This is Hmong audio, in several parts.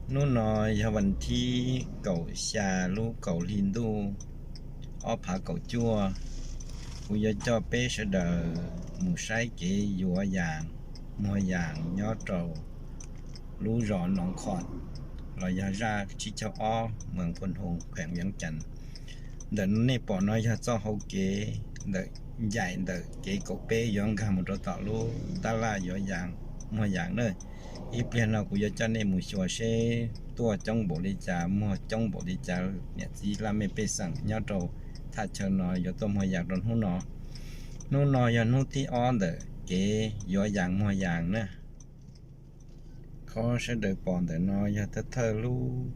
Hnub no yog vas thib kaum xya lub kaum hli ntuj ob phav kaum cuaj. Kuv yuav coj peb sawv daws mus saib kev yuav yas, muag yas nyob rau lub zos Noov Khom, los yog zaj tsib caug ob, moos Phu Hoo, kheem Viav Cas. Ntawm nej pom no yog txoj hau kev ntawm ncaim ntawm kev kaum peb yuav nkag mus rau tom lub tab laj yuav yas, muag yas na. Ib pliag no kuv yuav coj nej mus xyuas seb tuaj coob npaum li cas, muag coob npaum li cas, niam txiv laj mej pej xeem nyob rau thaj chaw no yuav tuaj muag yas rau hnub no. Hnub no yog hnub thib ob ntawm kev yuav yas muag yas na. Qhov sawv daws pom ntawm no yog thawj thawj lub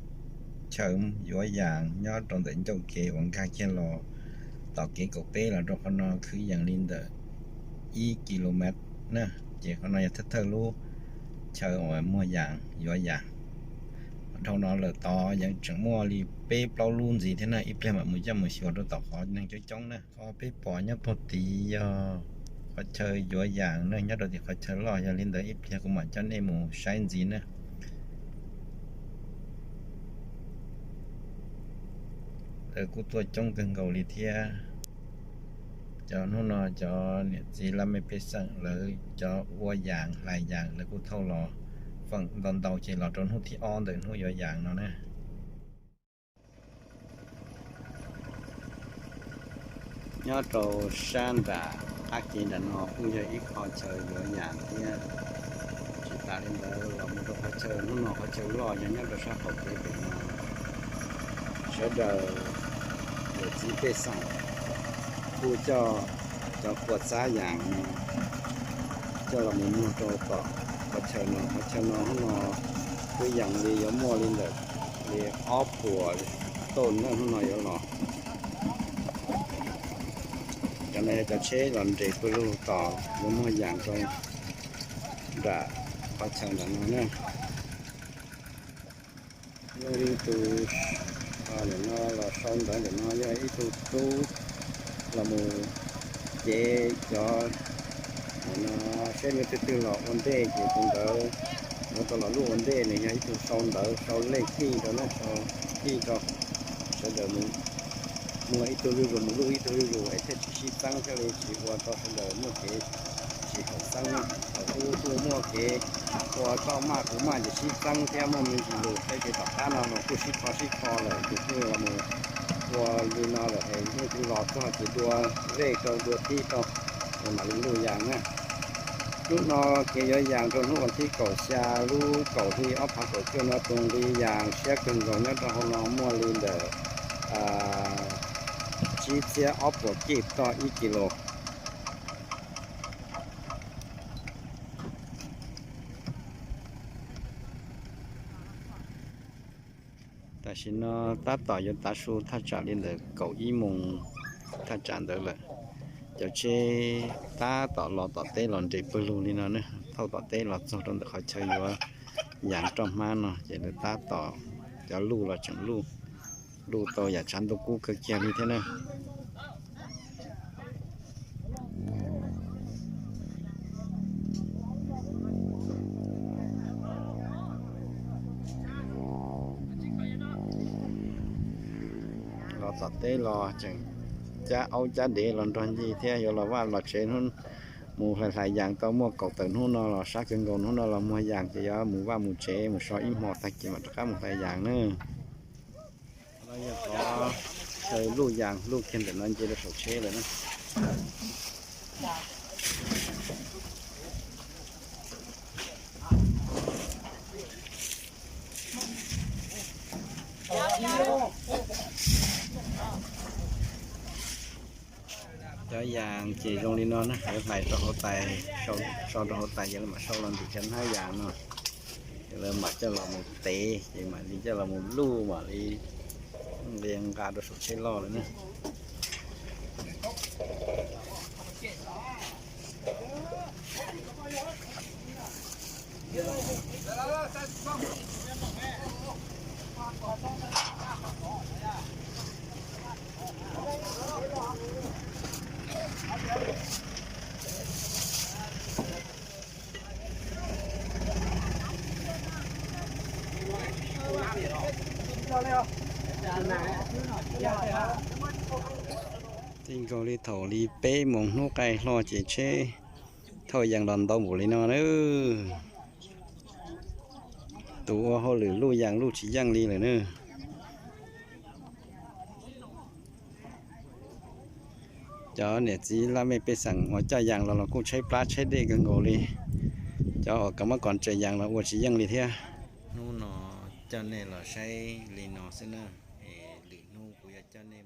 chaw yuav yas nyob rau ntawm ncauj kev uas nkag kiag los tom kev kaum peb los rau qhov no kwv yees li ntawm ib ki lo mev na. Ces qhov no yog thawj thawj lub chaw uas muag yas yuav yas. Dhau no lawm tod yeej tseem muaj li peb plaub lub ntxiv thiab na, ib pliag mam mus coj mus xyuas rau tom qhov neeg coob coob na. Qhov peb pom nyob puag tid yog qhov chaw yuav yas na, nyob rau tim qhov chaw loj, yog li ntawd ib pliag kuv mam coj nej mus saib ntxiv na. Lawv kuj tuaj coob kawg nkaus li thiab. Cov hnub no cov niam txiv laj mej pej xeem lawv cov ua yas hlais yas lawv kuj thauj los feem ntau ntau ces los rau hnub thib ob ntawm hnub yuav yas no na. Nyob rau sab nram qab kev nram no kuj yog ib qho chaw yuav yas thiab. Tsis tas li ntawd los mus rau qhov chaw hnub no qhov chaw loj yog nyob rau sab qaum kev pem no. Sawv daws niam txiv pej xeem kuj coj cov kua txab yas no coj los mus muag rau tom qhov chaw no. Qhov chaw no hnub no kuj yees li yuav muaj li ntawm li ob puas tauj na hnub no yuav los. Cov no yog cov tsheb los nres pawg lug tos yuav muag yas rau nram qhov chaw nram no na. Yog li tus ntawm no los sau ntawv ntawm no yog ib tug tub los mus cev cov, no, seb leej twg twg los ua ntej ces tus ntawd yuav tau los luj ua ntej. Nws yog ib tug sau ntawv sau lej tij rau na, sau tij rau sawv daws mus muag ib tug zuj zus mus luj ib tug zuj zus es thiaj tsis sib txeeb thiaj li tsis ua rau sawv daws muaj kev tsis haum xeeb na. Thaum ub kuj muaj kev ua koj maj kuv maj ces sib txeeb thiab muaj me ntsis lus thiab ces tom qab no los kuj sib kho sib kho lawm ces kuj los mus ua li no lawm es leej twg los txog ces dua zej rau dua tij rau es mam li luj yas na. Hnub no kev yuav yas rau hnub vas thib kaum xya lub kaum hli ob phav kaum cuaj no tus nqi yas siab kawg nkaus nyob rau hauv no muaj li ntawm tsib txhiab ob puas kij toj ib kis lus. Tam sim no tab tom yuav tav su thaj tsam li ntawm kaum ib moos thaj tsam ntawd lawm. Cov tsheb tab tom los tom teb los nres pawg lug li no ne, thauj tom teb los txog rau ntawm qhov chaw yuav yas roj hmab no ces lawv tab tom, cov luj los tseem luj, luj tau yam tshav ntuj kub kawg kiag li thiab na. Los tom teb los tseem cab aub cab dev los nrog ncig thiab yuav los vaj los tsev hnub, mus hlais hlais yas tau muaj kaum tawm hnub no los sab kawg nkaus, hnub no los muag yas ces yuav mus vaj mus tsev mus so ib hmo tag kis mam rov qab mus hlais yas na. No yog qhov chaw luj yas luj kiag ntawm no nce rau saum tsheb lawm na. Cov yas ces zoo li no na, lawv hlais rau hauv tais, sau rau hauv tais ces lawv mam sau los ntawm cov hnab yas no, ces lawv mam coj los mus tev ces mam li coj los mus luj mam li nqia nqa rau saum tsheb loj lawm na. Txij nkaus li thaum li peb moos hnub qaij hlo ces tsheb thauj yas los ntau npaum li no na. Tus ua hauj lwm luj yas luj tsis yeej li lawm na. Cov niam txiv laj mej pej xeem uas coj yas los los kuj tshaib plab tshaib dej kawg nkaus li. Cov uas kam muab kov tsaws yas los ua tsis yeej li thiab. Hnub no coj nej los saib li no xwb na. Lwm hnub kuv yuav coj nej